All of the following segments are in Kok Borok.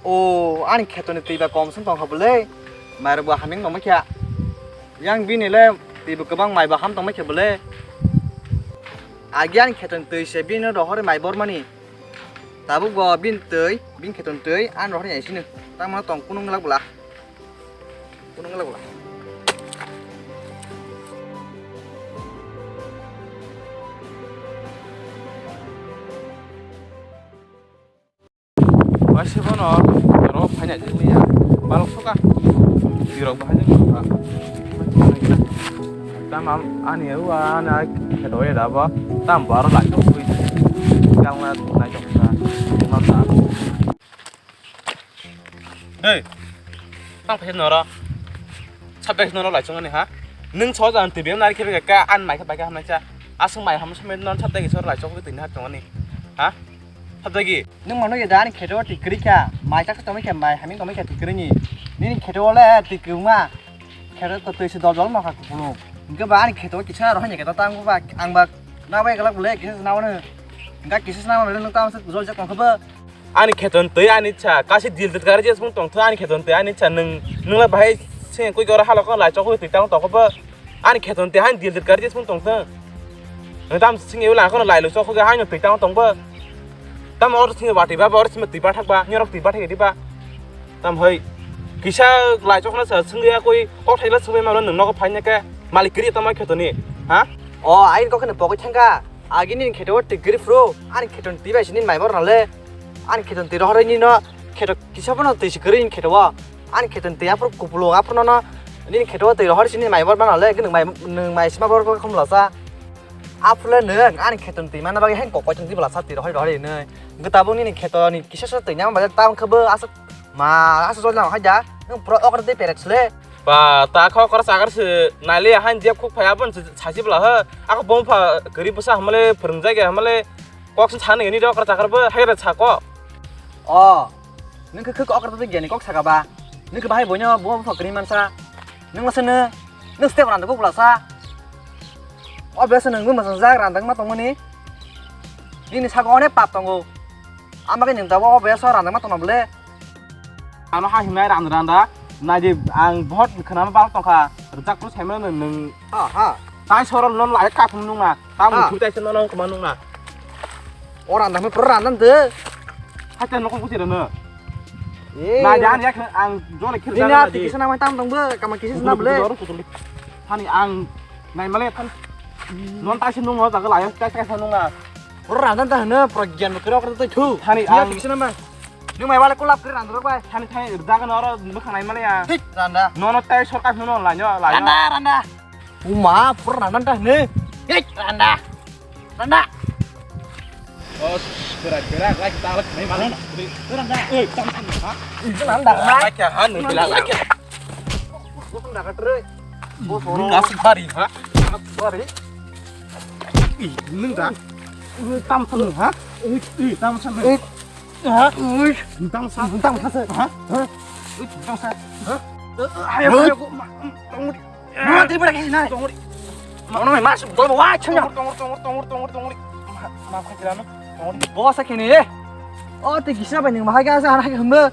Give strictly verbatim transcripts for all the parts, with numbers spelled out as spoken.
O, ani khetoni twi ba kom song tongkha bwle. Mairok bo haming tongma kha. Yang bini le twi bo kwbang mai bo ham tongma kha bwle. Agi ani khetoni twi se bini rohor mai bormani. Tabuk bo bini twi, bini khetoni twi ani rohor ya sini. Tamo tong kunung lak bwla. Kunung lak bwla. Waise bono oro phaina jeng liya. Balok soka. Birok bahai jeng soka. Tam am ani u ani ai kheto ya da ba. Tam baro lai tok pui. Yang na nai tok sa. Nang ta. Hey. Tang phe noro. Sabda noro lai chong ani ha. Nung so jan tibem nari khe ka an mai khe bai khe hamnai cha. Asung mai ham sumai non sabda ki sor lai chong tini ha chong ani. Ha? Sabda ki. Nung mano ya da ani kheto ti kri kha. Mai tak tong khe mai haming tong khe ti kri ni. Nini kheto le ti kri ma. Kheto to twi se dol dol ma kha kupulung. Hingke ba ani kheto kisa rohai ni kheto tang ba ang ba na bai galak bole kisa na wano. Hingke kisa na wano nung tang se jol jak tong kha ba. Ani kheton twi ani cha kasi dil dit gari jes mung tong tho ani kheton twi ani cha nung nung la bahai se koi gora halok lai chok twi tang tong kha ba. Ani kheton twi han dil dit gari jes mung tong tho. Nang tam sing eu la kono lai lo chok kha hai no twi tang tong ba. Tam or sing ba twi ba or sing twi ba thak ba nyorok twi ba thak di ba. Tam hoi kisa lai chok na sa sing ya koi kok thai la sing ma nung nok phai ne ke malik kri tama khetoni ha. O ai kok ne pokoi thang ka. Agi nini kheto twi gri phuru, ani kheto twi bai sini mai bor nale. Ani kheto twi rohor nini no kheto kisa bono twi si gri kheto. Ani kheto twi aphuru kupulung aphuru no nini kheto twi rohor sini mai bor nale, nung mai nung mai sima bor ko khum lasa. Aphuru le nung ani kheto twi mana bagi heng kokoi thang twi bwla sa twi rohor rohor nini. Gita bo nini kheto ni kisa sa twi nyama bagi tam khe bo aswk ma aswk jol nang hai da. Nung pura okra twi perek sle. Ba, ta kha okra chakar se naile han je khuk phai abon se saisi bwla ha. Ako bom pha gari bwsa hamle phwrwngjak ya hamle kok se thani ni okra chakar bo hai ra chako. O, nung khe khuk okra twi gani kok saka ba. Nung khe bahai boino bom pha gari mansa. Nung lasa ne, nung step randa bwla sa. O besa nung bwsa jak randa ma tongmani. Nini saka one pap tongo. Ama khe nung ta o besa randa ma tongna bwle. Ano ha hinai ran ran da. Naidi ang bhot khwnama bal tongkha. Rwchak phuru saimano nwng. Ha, ha. Tai sorol non lai kha phung nungna. Tam ha. Thu tai se nono kwma nungna. O ran da me pro ran dan de. Hacha nokong kuchi rano. Eh. Naidi ang yak ang jole khir. Nini ati kisa namai tam tong bo, kama kisa sna bole. Hani ang nai male than. Non tai se nungo jaga lai tai tai se nungna. Pro ran dan ta hne pro gyan kro kro tai thu. Hani ang kisa nama. Nung mai bale kulap kri randrok bai. Thani thani rwjak no oro bwkhanai mani ya. Thik randa. Nono tai sorkar no la nyo la nyo. Randa randa. Uma pur randa ta hne. Thik randa. Randa. Oh, berak berak lagi talak nai mani. Randa. Eh, tam tam ha. Itu randa. Lagi ha nu bila lagi. Gua pun dapat terus. Bos orang asik bari ha. Bari. Ih, nung da. Tam tam ha. Ih, tam tam. Ha? Ui. Ntang sa. Ntang sa. Ha? Ha? Ui, ntang sa. Ha? Ayo, ayo, ma, tongri. Ma, tiri pada kasi nai. Tongri. Ma, ono ma, mas, dol, wa, chanya. Tongri, tongri, tongri, tongri, tongri. Ma, ma, kau jalan, tongri. Bosa kini, eh. Oh, ti gisna bai ning mahai ga sa, hana ke humbe.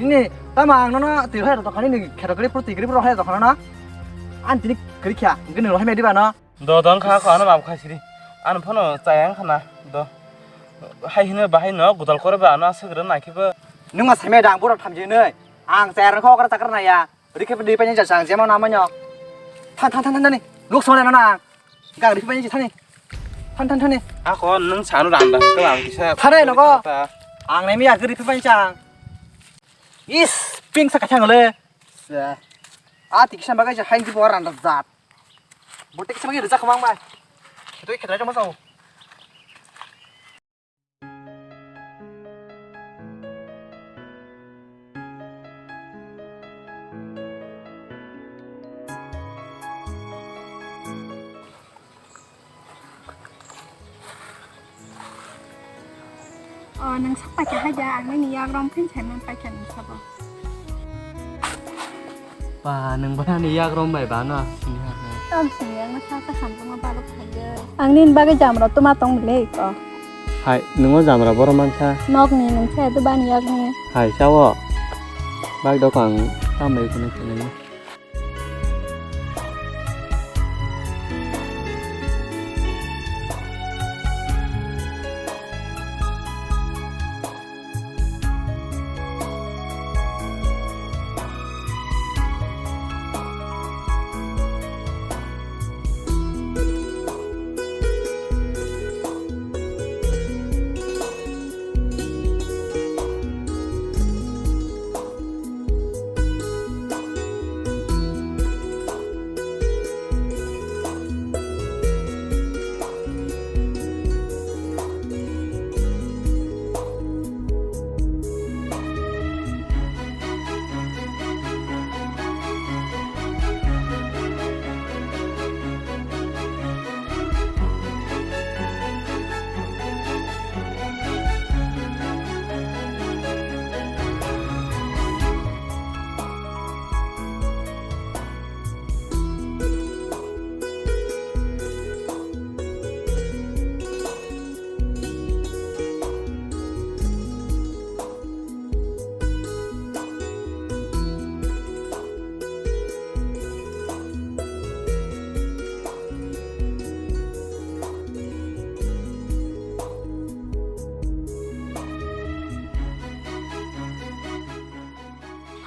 Ini, tama ang nono, ti hai to kani ni, kero keri pro, ti keri pro hai to kana na. An tini keri kya, gini rohai me di ba na. Do, do, wngkha, ako ano mam khai siri. Ano phano chaya wngkha na, do. Hai hino bahai no, gudal kore ba ano aswk rw nai khe bo. Nung ma saimai dang, borok thamchi hwnwi. Ang chaya rwkha okra chakra naiya. Rikhe di paini jasa ang jema na manyo. Than, than, than, than, thani. Luk sone na na. Gang rikhe paini thani. Than, than, thani. Ako nung sanu randa, ko ang kisa. Thani nogo. Ang nai mi yak rikhe paini chang. Is, ping sa kachang le. Sa. A ti kisa bagai sa hain di bo randa jat. Bote kisa magi rijak mang bai. Itu khetra joma sao. O, nung sak paikha hai da, ang nini yak rom phin sai man paikha nung sabo. Pa, nung bo nani yak rom bai ba no sini ha. Tam sini ang sa sa ham tongma balok phai de. Ang nini bagwi jamro tuma tong le ko. Hai, nungo jamra boro mansa. Nok ni nung se tu bani yak ni. Hai, sao. Bike dok ang tambai kheno khenai.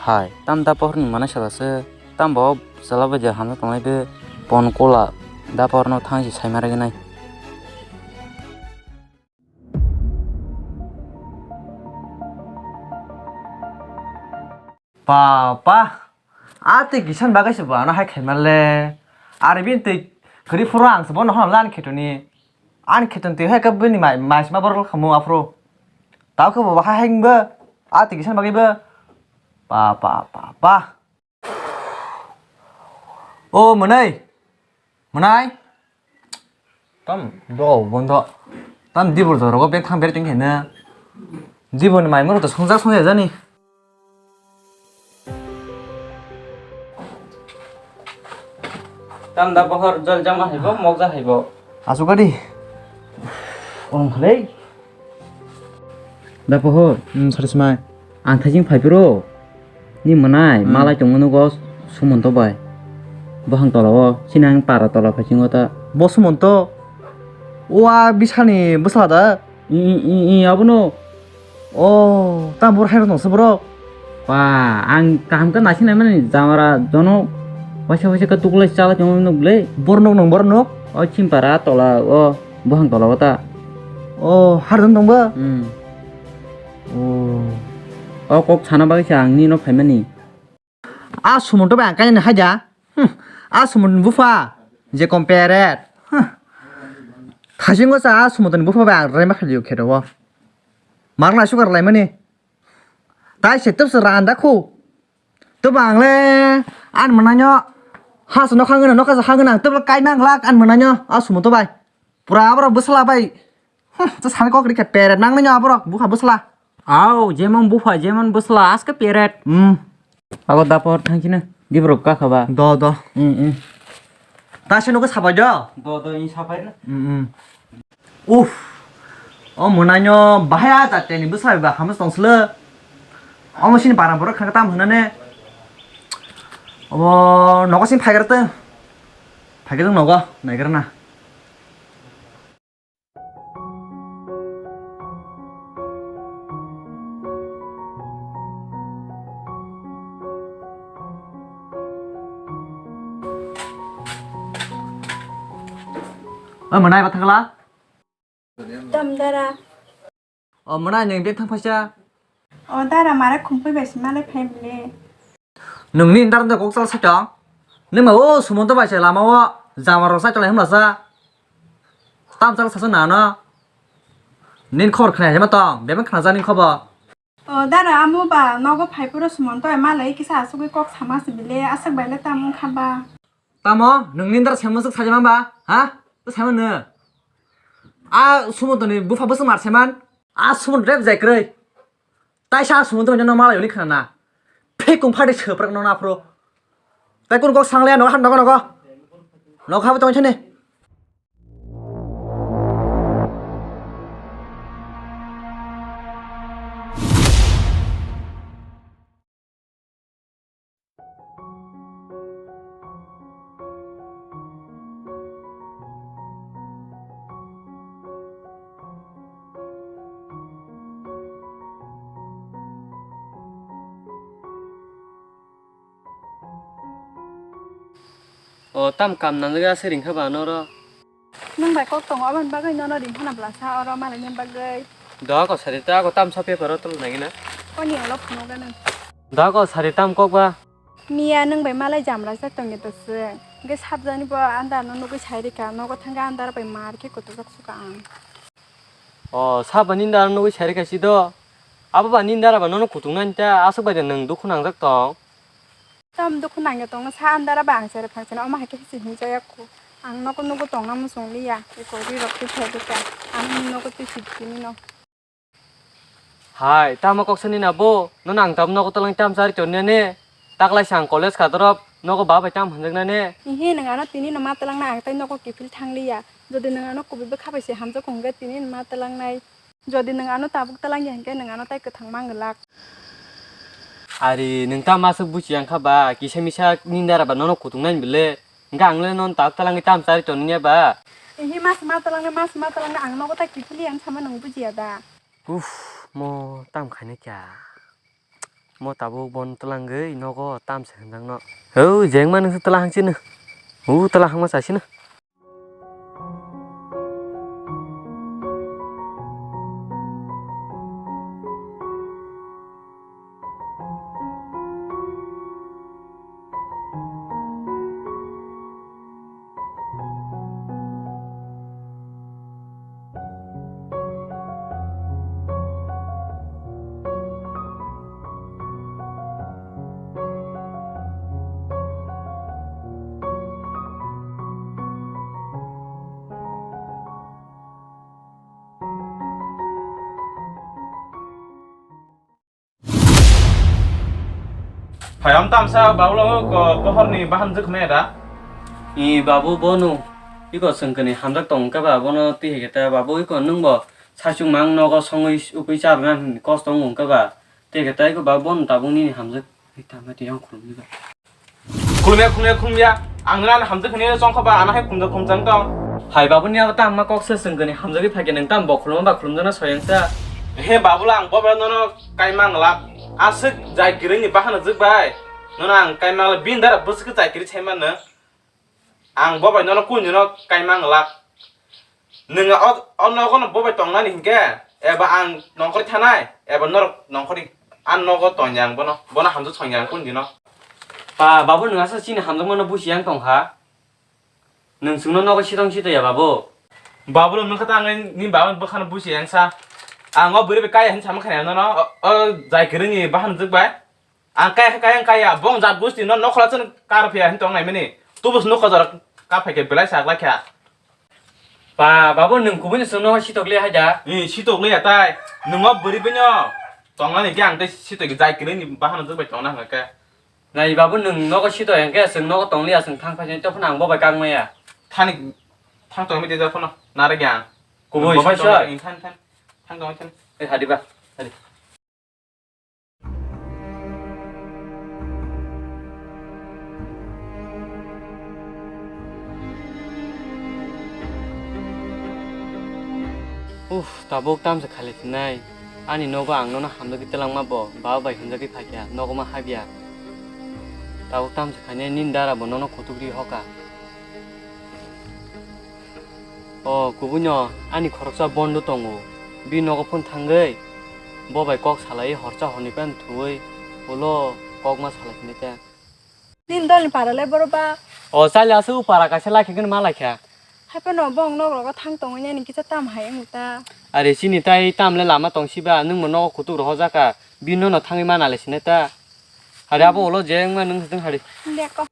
Hai, tam da pohorni manai sala se, tam bo chwla bai je hamjak tongnai be pon kola da pohorno thang si saima rwgwi nai. Papa, a twi kisan bagwi se bo ano hai khaima le. Ari bini twi kwrwi phuru ang se bono hwnna le ani khetoni. Ani khetoni twi hai khe bini mai, mai sima borok le khamu aphuru. Tao khe bo bahai hai wngbo, a twi kisan bagwi bo. Pa, pa, pa, pa. O mwnai, mwnai. Tam do bondo. Tam dibor jorogo bek thang beri tong khe na. Dibor ni mai moro to songjak songjak jani. Tam da pohor jol jama haibo, mokja haibo. Asuk gadi. Ong khlai. Da pohor. Hmm, sari smai. Ang thaising phai phiro. Ni mwnai, hmm, malai tongmo nugo Sumonto bai. Bohang tola o, sini ang para tola phaisingo ta. Bo Sumonto? O a bisani bwsla da? I, i, i, i, abono. O, ta bor hai rok tongsa borok? Pa, ang kaham khe naising naimani jamara jono waisa waisa khe tukulai chalai tongmani nukle. Bornok nung bornok? O Chimpara tola o, Bohang tola o ta. O, harjan tongba? Hmm. O. O kok sana bagwi se ang nino phaimani. A Sumonto bai ang kainani haida. Hmm. A Sumonto ni bupha je kom peret. Hmm. Thasingo sa a Sumonto ni bupha bai ang rema khadio kheto o. Marla sukar laimani. Tai se tebsa randa khu. Tebo ang le an mwnanyo. Ha se nokha ngana nokha sa ha ngana ang tebla kai nang lak an mwnanyo. A Sumonto bai. Pura aborok bwsla bai. Huh, to sani kok rikha peret nang nini aborok bukha bwsla. Au, jemon bupha, jemon bwsla, aske peret. Hmm. Abo dapor thangchina, dibrok kakha ba. Do, do. Hmm, hmm. Ta se nugo sapai do? Do, do, in sapai na. Hmm, hmm. Uff. O mwnanyo bahai a jateni bwsla ba hamas tongsle. Omo sini para borok khana tam hwnane. Obo nogo sini phaigar te. Phaigar nogo, naigar na. Oi, mwnai, bathakla? Tam dara. O, mwnai, nwng bag thang phaisa. O, dara, mara khumpui bai se malai phai bwle. Nwngni indar da kok sal sakha. Nwng ma o Sumonto bai se lama o jama rok sai tonglai hwnla sa. Tam sal saswk nano. Nini khobor khna hema tong, bebak khna jani khobor. O dara, amo ba nogo phai phuru Sumonto bai malai kisa asugwi kok sama se bile, aswk bai le tamo wngkha ba. Tamo nwngni dara se mwswk sajama ba? Ha? To sai mano. A Sumonto ni bupha bwswk mar se man. A Sumonto rep jai kwrwi. Taisa Sumonto no malai ni khna na. Phekung phardi swprak no na phuru. Tai kun kok sangle no han nogo nogo. Nogo habo tong thani. O, tam kam nangjak ya se ringkha ba noro. Nwng bai kok tongo, aboni bagwi nono ringkha na bwlasa oro malaini bagwi. Doha ko sari ta ko tamsa paper o tolo nangina. Koni ulo phunuk gana. Doha ko sari tam kok ba. Miya nwng bai malai jamra jak tongya to se. Hwnkhe sabjani bo andar no nugwi sai rikha, nogo thangkhe andar bai mar khe kutuk jak suka ang. O, sabo nini dara nugwi sari kaisi do. Abo ba nini dara ba nono kutung nani ta aswk bai de nwng dukhu nangjak tong. Tam dukhu nangya tongno sa andara ba ang sari phangsana omo hai khe se hinjaya kho. Ang nogo nugo tongna muchung liya. Eko ri rok twi thai bwkha. Ang nogo twi sidi tini no. Hai, tamo kok sani na bo? Nono ang tam nogo tolang tam sari tongya ne? Taklai sa ang college kha dorop nogo ba bai tam hanjak na ne? Ihi nwng ano tini no ma tolang na ang tai nogo kiphil thang liya. Jodi nwng ano kubui bwkha bai se hamjak hwnkhe tini no ma tolang nai. Jodi nwng ano tabuk twlangya hinkhe nwng ano tai kwthang manglak. Ari, nwng tamo aswk buchi yang kha ba? Kisa misa nini dara ba nono kutung nani bwle? Hinkhe ang le nono tabuk twlangwi tamo chari tongya ba? Ihi mas ma twlangnai, mas ma twlangnai, ang nogo tai kiphilwi ang sama nwng bujiya da? Uff, mo tam khaina kya? Mo tabuk bon twlangwi nogo tam se hwnjakno. Hou, jengma nwngsa twla hangchino. U twla hangma chasino. Phai, om tamsa babulo ko pohorni bahan jwk hwnwi da? I babu, bono iko chwng kwnwi hamjak tong wngkha ba, bono twi hai khe ta babu, iko nwng bo saichung mang nogo songwi ukui charwna hwnwi kos tong wngkha ba? Tei khe ta iko babu, bono tabuk nini hamjak twi tamo twi yang khulumni ba. Khulumya, khulumya, khulumya. Ang nini hamjak hwnwi chongkha ba, ano hai khumjak khumjak tong. Hai babu, ni abo tamo kok se chwng kwnwi hamjagwi phai khe nwng tamo bo khulumma ba khulumjakna soyang sa. He babulo, ang bo bai nono kaimang lak. Aswk jai kwrwini bahano jwk bai. Nono ang kaimang lak, bini dara bwswk jai kwrwi sai mano. Ang bo bai nono kunino kaimang lak. Nwng o, o nogo no bo bai tongnani hinkhe, eba ang nongkhorwi thanai, eba norok nongkhorwi ang nogo tongya ang bono, bono hamjak songya ang kunino. Pa, babu, nwng aswk chini hamjakmano buchi yang tongkha. Nwng chwngno nogo sitong sitoya, babu. Babulo nwng kha ta ang nini babuno bwkhano buchi yang sa. Ang o bwrwi bai kaya hinwi sama khainai nono, o, o jai kwrwini bahan jwk bai. Ang kaya kaya ang kaya, bong jat gusti no nokhla chwng kar phiya hin tong nai mani. Tubus nukha jora ka phai khe belai sak lai kha. Pa, babu, nwng kubuni chwngno sitok le hai da? Ni sitok le tai. Nwng o bwrwi bino. Tong nani khe ang tei sitok jai kwrwini bahano jwk bai tong na hwnkhe. Nai babu, nwng nogo sitok yang khe chwng nogo tong liya, chwng thang phai to phano ang bo bai kang maya. Thani thang tong mi tei phano nare khe ang. Kubui soi soi. Thang thang thang tong thang. Eh, hadi ba. Hadi. Uff, tabuk tamsa khalai sinai. Ani nogo ang nono hamjagwi twlangma bo, baba bai hwnjagwi phaikha, nogo ma habya. Tabuk tamsa khainai nini dara bo nono kutuk ri hoka. O, kubuino ani khoroksa bondo tongo. Bini nogo phone thangwi, bo bai kok salaiwi horsa horni phano thuwi, ulo kok ma salai sinai ta. Nini dolni para le boro ba? O, chali aswk para kaisa lai khe ma lai kha. Hai phano bo ang nok rogo thang tongwi nini kisa tam hai wng ta. Are chini tai tam le lama tong siba, nwng bo nogo kutuk rohorjak kha. Bini nono thangwi ma nalai sinai ta. Hari abo ulo je wngma nwng swtwng hari. Deko.